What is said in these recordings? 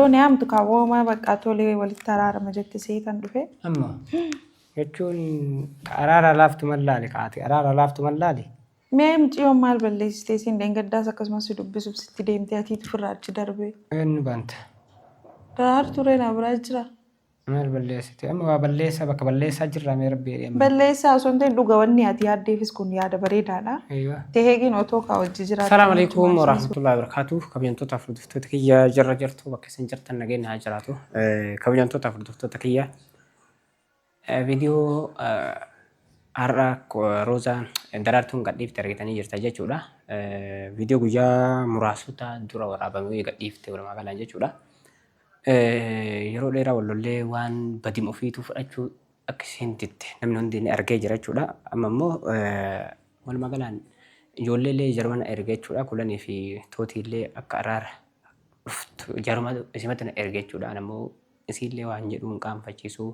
Yoo ni haamtu kaawwama bakka tolee walitti araarama jette seetan dhufe. Amma jechuun ka araara laaftu mallaali kaati araara laaftu mallaali. Mee mucayyoon maal balleessitee siin dheengaddaas akkasumas si dubbisuuf sitti deemtee atiitu ofirraa achi darbe. Eenyu baanta? Daraartuu reenaa biraa jira. Maal balleessite? Amma waa balleessaa bakka balleessaa jirraa mee rabbi jedhee amma. Balleessaa osoo hin ta'in dhuga wanni ati yaaddeefis kun yaada bareedaadha. Eeywa. Teheegiin otoo kaa hojii jiraate. Assalamu alaikum warahmatullahi wabarakatuh. Kabajamtoota fi hordoftoota kiyya jirra jirtu bakka isin jirtan nageenya haa jiraatu. Kabajamtoota fi hordoftoota kiyya viidiyoo har'a Roozaan Daraartuun gadhiifte argitanii jirta jechuudha. Viidiyoo guyyaa muraasota dura waraabame gadhiifte walumaa galaan jechuudha. Yeroo dheeraa wal lollee waan badima ofiituu fudhachuu akka isheen didde namni hundi ni argee jira jechuudha. Amma immoo walumaa galaan ijoollee illee jarumana erge jechuudha. Kulanii fi tootii illee akka araara dhuftu jaruma isimatti na erge jechuudha. Ana immoo isiillee waan jedhu hin qaanfachiisu.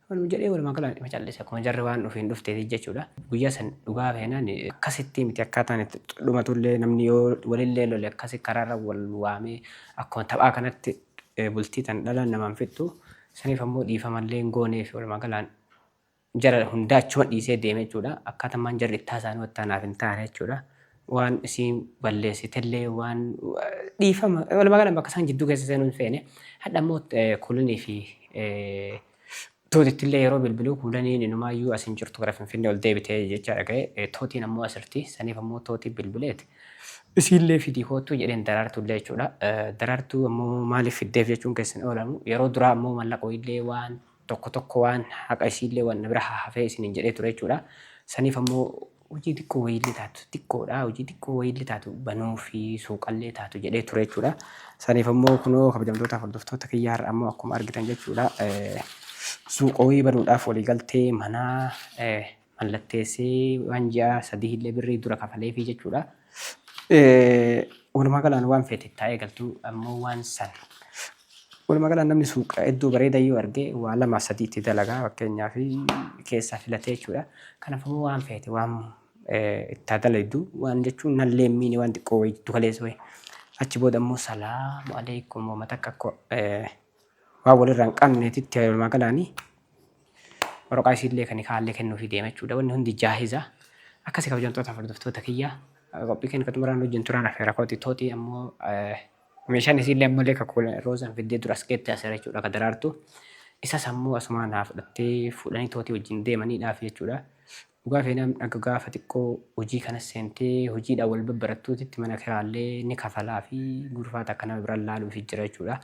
Waluma jedhee walumaa galaan ima callise akkuma jarri waan ofiin dhufteeti jechuudha. Guyyaa san dhugaa feenaan akkasitti miti akkaataan itti dhumatullee namni yoo walillee lole akkasi karaarra wal waamee akkuma taphaa kanatti bultii tan dhalaan namaan fixxu. Saniif ammoo dhiifamallee hin gooneef walumaa galaan jara hundaa achuma dhiisee deeme jechuudha. Akkaataan jarri itti haasa'an wattaa naaf hin taane jechuudha. Waan isiin balleessitellee waan dhiifama walumaa galaan bakka isaan jidduu keessa seenuu hin feene. Hadha immoo Kuulinii fi Tootittillee yeroo bilbiluu Kuulaniin inumaayyuu as hin jirtu gara Finfinnee ol deebitee jecha dhaga'e. Tootiin ammoo asirti. Saniif ammoo Tootii bilbileet isiillee fidii koottuu jedheen Daraartuullee jechuudha. Daraartuu ammoo maaliif fiddeef jechuun keessan oolamu. Yeroo duraa ammoo mallaqa wayiillee waan tokko tokko waan haqa isiillee waan na bira hafee isiniin jedhee ture jechuudha. Saniif ammoo hojii xiqqoo wayiillee taatu xiqqoodha hojii xiqqoo wayiillee taatu banuu fi suuqallee taatu jedhee ture jechuudha. Saniif ammoo kunoo kabajamtootaaf hordoftoota kiyyaa har'a ammoo akkuma argitan jechuudha. Suuqa wayii banuudhaaf waliigaltee manaa mallatteessee waan ji'a 3 illee birrii dura kafaleefii jechuudha. Walumaa galaan waan feete itti haa eegaltu ammoo waan san walumaa galaan namni suuqa iddoo bareedaa yoo arge waa lama sadii itti dalagaa fakkeenyaaf keessaa filatee jechuudha. Kanaaf ammoo waan feete waan itti haa dalaydu waan jechuun nallee hin miine waan xiqqoo wayii jiddu galeessa wayii. Achi booda ammoo salaamu alaikum wama takka akka waan walirraa hin qabneetitti walumaa galaanii waraqaa isiillee kan kaallee kennuufii deema jechuudha. Wanni hundi jaahiza. Akkasi kabajamtoota hordoftoota kiyya qophii keenya xumuraan wajjin turaan afeera kooti tootii ammoo meeshaan isiillee ammallee kakkuula roozaan fiddee dura as geette aseera jechuudha ka daraartu. Isas ammoo asumaan haa fudhattee fuudhanii tootii wajjin deemaniidhaaf jechuudha. Dhugaa feenaan akka gaafa xiqqoo hojii kana seentee hojiidhaan wal babbarattuutitti mana kiraallee ni kafalaa fi gurfaa takka nama biraan laaluufi jira jechuudha.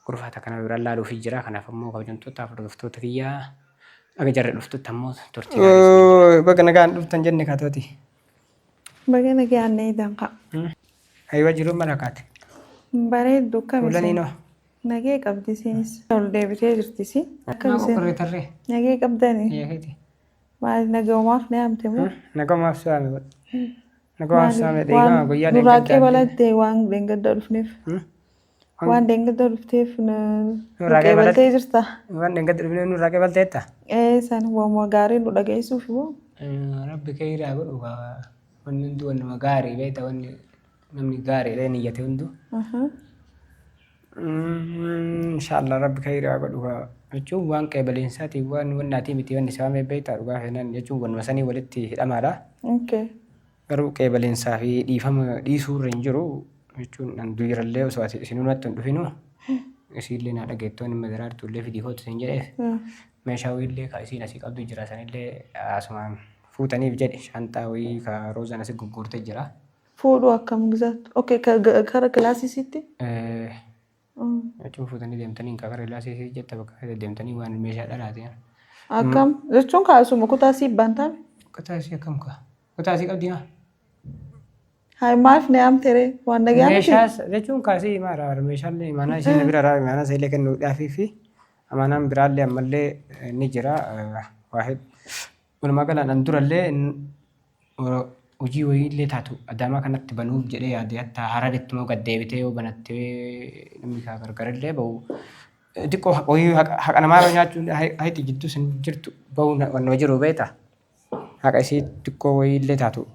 Gurfaa takka nama biraan laaluufi jira. Kanaaf ammoo kabajamtootaaf hordoftoota kiyyaa aga jarri dhuftutti ammoo turtii gaarii isiniin jedha. Baga nagaan dhuftan jenne kaatooti. Baga nagaan eedan kaa. Aywa jiruun mala kaate. Bareeddu akkam isin? Kuulaniinoo. Nagee qabdi isiinis. Ol deebitee jirti isiin. Akkam Maa isin? qoqqorree tarree. Nagee qabdani? Biyya keeti. Maal nagaumaaf na yaamte moo? Nagaumaaf si waame godha. Nagaumaaf si waame Waan dhiifama guyyaa nurraa dheengaddaa. qeebalatte waan dheengaddaa dhufneef. Waan dheengaddaa dhufteef nu Nurraa qeebaltee jirta. Waan dheengadda dhufneef nurraa qeebalteetta. Ee san waanuma gaarii nu dhageessuuf moo? Rabbi keeyraa godhu wanni hunduu wannuma gaarii beekta wanni namni gaariidha niyyate hunduu. Inshaallah rabbi khayrii haa godhu kaa jechuun waan qeebaliinsaatiin waan wannaatii miti wanni saamee beektaa dhugaa feenaan jechuun wanuma sanii walitti hidhamaadha. Okay. Garuu qeebaliinsaa fi dhiifama dhiisuu irra hin jiru jechuun an duyrallee osoo ati isinuu natti hin dhufinu isiillee naa dhageettoon dhimma daraartuullee fidii kootu isin jedheef meeshaa wayiillee ka isiin asii qabdu jira sanillee asumaan fuutaniif jedhe shaanxaa wayii ka roozaan asii gurgurte jira. Fuudhuu akkam gizaattu? Okay, kara kilaasii sitti? Jechuun fuutanii deemtanii hin kara kilaasii sitti jetta bakka feete deemtanii waan meeshaa dhalaati. Akkam jechuun kaasuma kutaa sii bantaame? Kutaa isii akkam kaa? Kutaa isii qabdii maa? Hayi maaf na yaamte ree? Waan nagaa miti? Meeshaa jechuun kaasii maara meeshaalee imaanaa ishee na bira raa imaanaa isa illee kennuudhaafii fi amaanaan biraallee ammallee ni jira waa hedduu. Walumaa galaan an durallee hojii wayiillee taatu Adaamaa kanatti banuuf jedhee yaade hatta Hararitti immoo gad deebitee yoo banattee namni kaa gargarillee bahu xiqqoo haqa wayii haqa namaa yeroo nyaachuun hayti jidduu san jirtu bahu wannoo jiru beekta haqa isii xiqqoo wayiillee taatu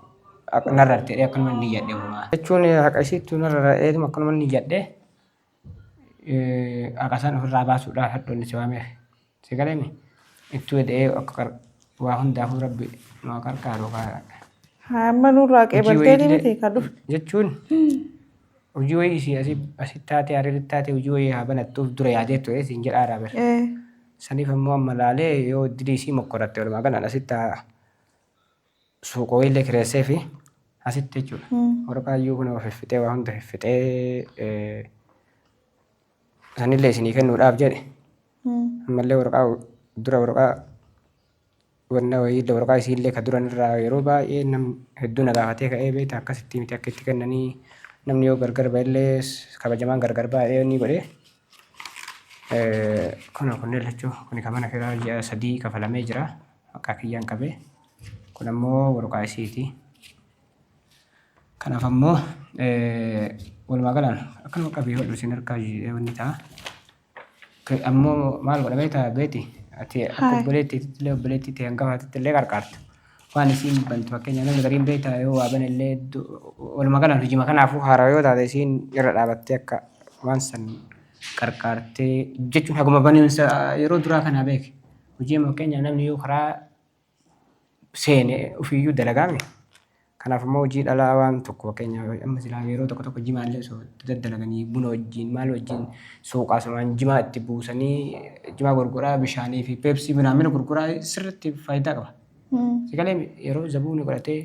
narra jedhee akkanuma niyyadhe uumaa. Jechuun haqa isiittuu narra jedheetuma akkanuma niyyadhe. Haqa isaan ofirraa baasuudhaaf hadhoonni si waameef. Si galeemi? Ittuu eda'ee akka waa hundaafuu Rabbi nu haa qarqaaru. Haa amma nurraa Hojii qeebaltee wayiillee miti kan dhufte. jechuun hojii wayii isii asii asitti taatee hariiritti taatee hojii wayii haa banattuuf dura yaadee ture siin jedhaa bar. Saniif ammoo amma laalee yoo dilii isii mokkoratte walumaa galaan asitti haa suuqa wayiillee kireessee fi asitti jechuudha. Waraqaa iyyuu kunoo fiffixee waa hunda fiffixee sanillee isinii kennuudhaaf jedhe. Ammallee waraqaa dura waraqaa wanna wayiillee waraqaa isiillee ka duran irraa yeroo baay'ee nam hedduu na gaafatee ka'ee beekta akkasitti miti akka itti kennanii namni yoo gargar ba'ellee kabajamaan gargar ba'ee ni godhee. Kun kunneen lachuu kuni ka mana kiraa ji'a 3 kafalamee jira maqaa kiyyaan qabee kun ammoo waraqaa isiiti. Kanaaf ammoo walumaa galaan akkanuma qabee hodhu isin harkaa wanni ta'a. Ammoo maal godha beektaa beeti ati akka Haay. obboleettiitti illee obboleettii ta'e hangafaatitti illee qarqaarta. Waan isiin bantu fakkeenyaaf namni gariin beektaa yoo waa bane illee walumaa galaan hojii kanaafuu haaraa yoo taate isiin irra dhaabattee akka waan san qarqaartee jechuun haguma baniinsa yeroo duraa kanaa beeke. Hojii amma fakkeenyaaf namni yoo karaa seene ofiiyyuu dalagaame. Kanaaf immoo hojii dhalaa waan tokko fakkeenyaaf amma silaa yeroo tokko tokko jimaallee osoo itti daddalaganii buna wajjin maal wajjin suuqaa sumaan jimaa itti buusanii jimaa gurguraa bishaanii fi peepsii minaamina gurguraa sirriitti faayidaa qaba. Sagalee yeroo zabuuni godhatee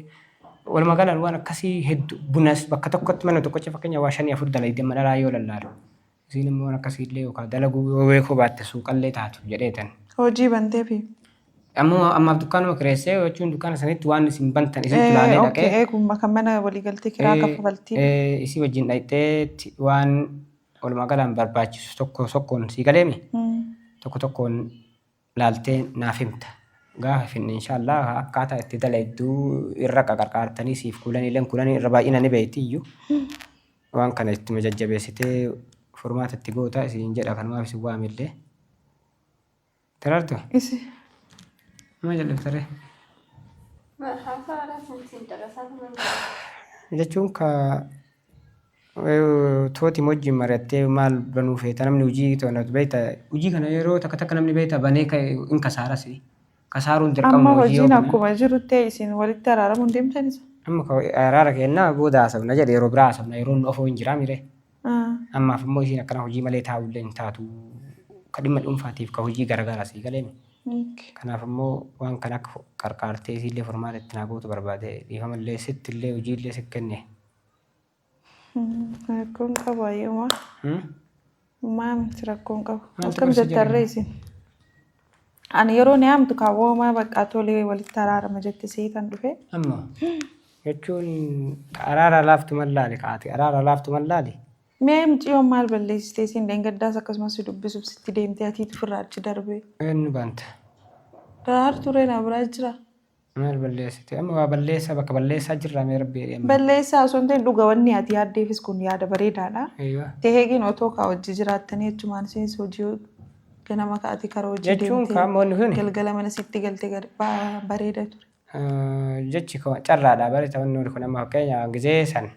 walumaa galaan waan akkasii hedduu bunas bakka tokkotti mana tokkotti fakkeenyaaf waa shanii afur dalagdee amma dhalaa yoo lallaalu. Isiin immoo waan akkasiillee yookaan dalaguu yoo beekuu baatte suuqallee taatu jedheetan. Hojii banteefi. Ammoo ammaaf dukkaanuma kireessee jechuun dukkaana sanitti waan isin bantan isintu laalee dhaqee. Eegumma kan mana waliigaltee kiraa kaffaltii. Isii wajjin dhaqxeetti waan walumaa galaan barbaachisu tokko tokkoon sii galeemi tokko tokkoon laaltee naaf himta. Gaafa finne inshaallah akkaataa itti dalaydu irra qaqarqaartanii siif kuulaniileen kuulanii irra baay'ina ni beekti iyyuu. Waan kana ittuma jajjabeessitee furmaata itti goota isiin jedha kanumaaf isin waamillee. Daraartu? Isi. Maal jal'ifta ree? Jechuun ka tooti wajjin mari'attee maal banuu feeta namni hojii to'annatu beekta hojii kana yeroo takka takka namni beekta banee in kasaaras kasaaruun dirqama Amma hojii yoo hojiin banan. akkuma jiru ta'e isin walitti araaramuun deemtanis. Amma ka araara kennaa booda haasofna jedhe yeroo biraa haasofna yeroo nu ofoo hin jiraa mire. Ammaaf immoo isiin akkana hojii malee taa'ullee hin taatu ka dhimma dhuunfaatiif ka hojii garagaraa sii galeemi. Kanaaf immoo waan kana akka qarqaartee isiillee furmaata itti naa gootu barbaade dhiifamallee sitti illee hojiillee si kenne. Rakkoon qabu ayyuma. Maa miti rakkoon qabu. Maaltu Akkam gorsa jettarree jedhama? isin? Ani yeroo ni haamtu kaawwamaa baqqaa tolee walitti araarama jette seetan dhufe. Amma jechuun ka araara laaftu mallaali kaati araara laaftu mallaali. Mee mucayyoon maal balleessitee isin dheengaddaas akkasumas si dubbisuuf sitti deemtee atiitu ofirraa achi darbee. Eenyu baanta? Daraartuu ree na biraa jira. Maal balleessite? Amma waa balleessaa bakka balleessaa jirraa mee rabbi jedhee amma. Balleessaa osoo hin ta'in dhuga wanni ati yaaddeefis kun yaada bareedaadha. Eeywa. Teheegiin otoo kaa hojii jiraattanii achumaan isinis hojii ganama ka'ati karaa hojii Jechuun deemtee kaa amma wanni kun galgala mana sitti galte gad bareeda ture. Jechi carraadha bare wanni kun amma fakkeenya gizee san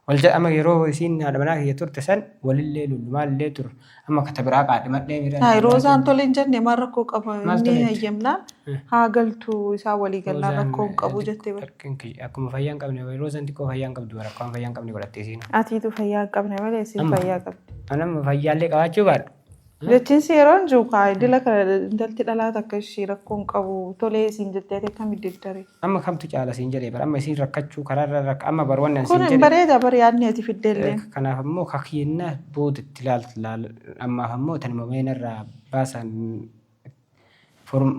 wal jedha amma yeroo isiin haadha manaa kiyya turte san walillee lollu maalillee tur amma kata biraa qaadhimadhee miira Haa Roozaan tole hin jenne maal rakkoo qaba Maal inni tole jette? hayyamnaan haa galtu isaa walii gallaan Roozaan rakkoo hin qabu jettee bara. Akkuma fayyaa hin qabne Roozaan xiqqoo fayyaa hin qabdu bara akkuma fayyaa hin qabne godhatte isiin. Atiitu fayyaa hin qabne malee isiin Amma fayyaa qabdi. Anamma fayyaallee qabaachuu baadhu. Jechiinsi yeroo hin jiru kaa dila kana intalti dhalaa takka ishii rakkoo hin qabu tolee isiin jettee ati akkami diddare. Amma kamtu caala siin jedhee bara amma isiin rakkachuu karaarra rakka amma bar wanni ani Kun siin hin jedhe. bareeda bar yaadni ati fiddelleen. Kanaaf ammoo kakiinna booda itti ilaaltu laal ammaaf ammoo tanuma meenarraa baasan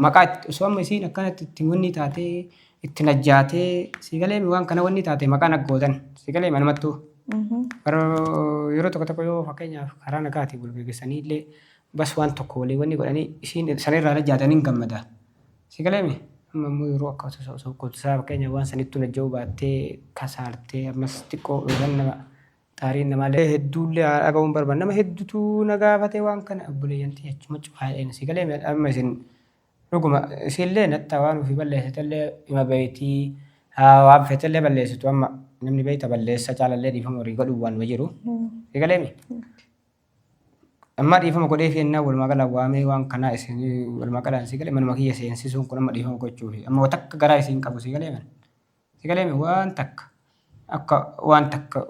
maqaa itti osoo amma isiin akkanatti itti wanni taatee itti najjaatee sii galee waan kana wanni taate maqaan aggootan sii galee manumattuu. Yeroo tokko tokko yoo fakkeenyaaf karaa nagaatiin wal geggeessanii illee bas waan tokko walii wanni godhanii isiin sanirraa najjaatanii hin gammada. Si galeemi amma immoo yeroo akka osoo kotisaa fakkeenyaaf waan sanittuu najja'uu baattee kasaartee ammas xiqqoo yookaan nama xaariin namaallee hedduullee haa dhaga'uun barbaadu. Nama hedduutu na gaafatee waan kana obboleeyyan tiyya achuma cufaa jedheen si galeemi amma isin Dhuguma isiillee natta waan ofii balleessitellee ima beektii haa waan feetellee balleessitu amma namni beekta balleessa caalallee dhiifama horii godhu waanuma jiru. Eegaleemi. Amma dhiifama godheefi ennaa walumaa galaan waamee waan kanaa isin walumaa galaan si galee manuma kiyya seensisuun kun amma dhiifama gochuufi. Amma wa takka garaa isiin qabu si galee man. Si galee waan takka akka waan takka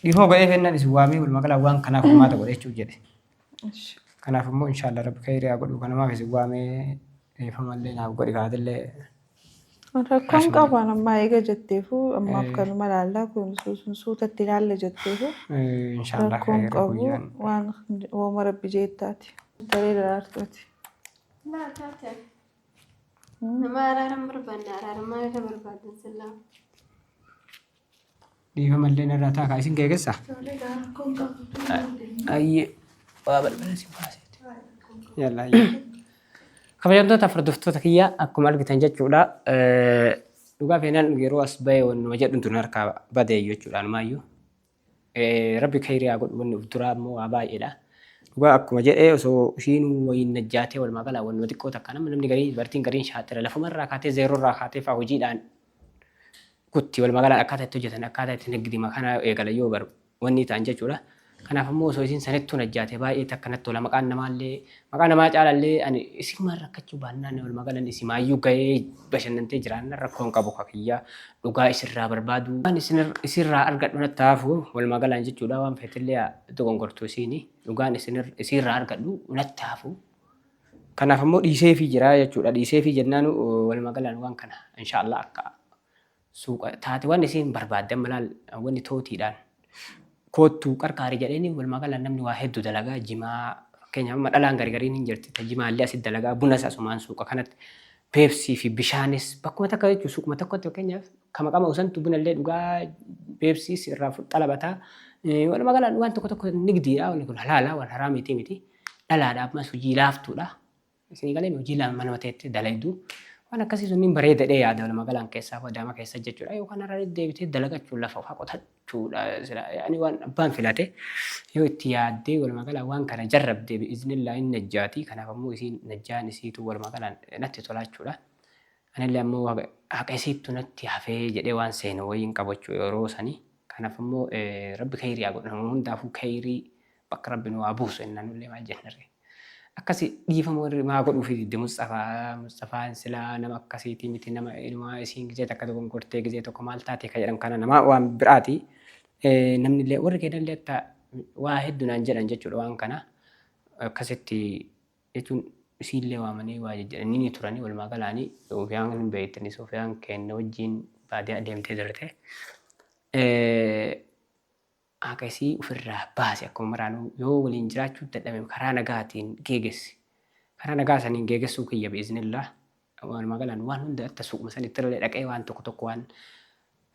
dhiifama godheefi ennaan isin waamee walumaa galaan waan kanaaf furmaata godhechuuf jedhe. Kanaaf immoo inshaallah rabbi khayrii haa godhu kanamaaf isin waamee dhiifamallee naaf godhi kaatillee. Rakkoon qabu an ammaa eega jetteefu ammaaf kanuma laallaa kun sun suutatti ilaalla jetteefu Inshaallah rakkoon khayra qabu guyyaan. waan wooma rabbi jeettaati. Taree daraartuuti. Laa taate. Nama araaran barbaanna araara maalirra barbaadan sillaa. Dhiifamallee narraa taa kaa isin geegessa. Ayyee waa balbala isin baaseeti. Yalla ayyee. Kabajamtoota hordoftoota kiyya akkuma argitan jechuudha. Dhugaa feenaan yeroo as bahee wannuma jedhu tun harkaa badee jechuudha numaayyuu. Rabbi khayrii haa godhu wanni of duraa immoo waa baay'eedha. Dhugaa akkuma jedhee osoo ishiin wayiin najjaatee walumaa galaa wannuma xiqqoo takka nama namni garii dubartiin gariin shaaxira lafumarraa kaatee zeeroorraa kaatee fa'aa hojiidhaan kutti walumaa galaan akkaataa itti hojjetan akkaataa itti nagdima kana eegalan yoo bar wanni ta'an jechuudha. Kanaaf immoo osoo isiin sanittuu najjaate baay'ee takka natti tola maqaan namaallee maqaa namaa caalallee ani isimaan rakkachuu baannaan walumaa galan isimaayyuu gahee bashannantee jiraanna rakkoon qabu kakiyyaa dhugaa isirraa barbaadu waan isirraa argadhu natti hafu walumaa galaan jechuudha waan feetillee dogongortu isiini dhugaan isiirraa argadhu natti hafu. Kanaaf immoo dhiiseefii jira jechuudha. Dhiiseefii jennaan walumaa galaan waan kana inshaallah akka suuqa taate waan isiin barbaadde amma laal wanni tootiidhaan koottu qarqaari jedheeni walumaa galaan namni waa hedduu dalagaa jimaa fakkeenyaaf amma dhalaan gargariin hin jirti ta jimaallee asitti dalagaa bunas asumaan suuqa kanatti peepsii fi bishaanis bakkuma takka jechuun suuquma tokkotti fakkeenyaaf kama qama usantu bunallee dhugaa peepsiis irraa xalabataa walumaa galaan waan tokko tokko nigdiidha wanni kun halaala waan haraamiitii miti dhalaadha ammas hojii laaftuudha. Isinii galee hojii lama manuma teettee dalaydu. Waan akkasii sunniin bareeda dhee yaada walumaa galaan keessaa wadaama keessa jechuudha. Yookaan har'a deebitee dalagachuun lafa ofaa qotachuudha. Yaani waan abbaan filate yoo itti yaaddee walumaa galaan waan kana jarrabde bi'iznillaa hin najjaati. Kanaaf ammoo isiin najjaan isiitu walumaa galaan natti tolaa jechuudha. Anillee ammoo haqa isiittu natti hafee jedhee waan seenu wayii hin qabu jechuudha yeroo sanii. Kanaaf ammoo rabbi khayrii haa godhu nama hundaafuu khayrii bakka rabbi nu haa buusu jennaan nullee maal jennarree. Akkasi dhiifama warri maa godhuufi didde Musxafaa Musxafaan silaa nama akkasiitii miti nama inumaa isiin gizee takka dogongortee gizee tokko maal taate ka jedhan kana nama waan biraati. Namni illee warri keenyallee akka waa hedduu naan jedhan jechuudha waan kana akkasitti jechuun isiillee waamanii waa jejjedhanii ni turanii walumaa galaanii Soofiyaan hin beektanii Soofiyaan keenya wajjin baadiyaa deemtee turte. Haqa isii ufirraa baasi akkuma maraanuu yoo waliin jiraachuu dadhame karaa nagaatiin geegessi. Karaa nagaa saniin geegessuu kiyya bi'iznillah walumaa galaan waan hunda atta suuquma sanitti illee dhaqee waan tokko tokko waan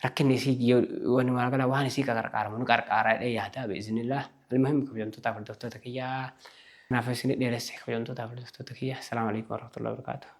rakkinni isii walumaa galaan waan isii qarqaaramu ni qarqaara jedhee yaada bi'iznillah. Almuhim kabajamtootaaf hordoftoota kiyyaa kanaaf isin dheeresse kabajamtootaaf hordoftoota kiyya. Assalaamu alaikum warahmatullahi wabarakatuh.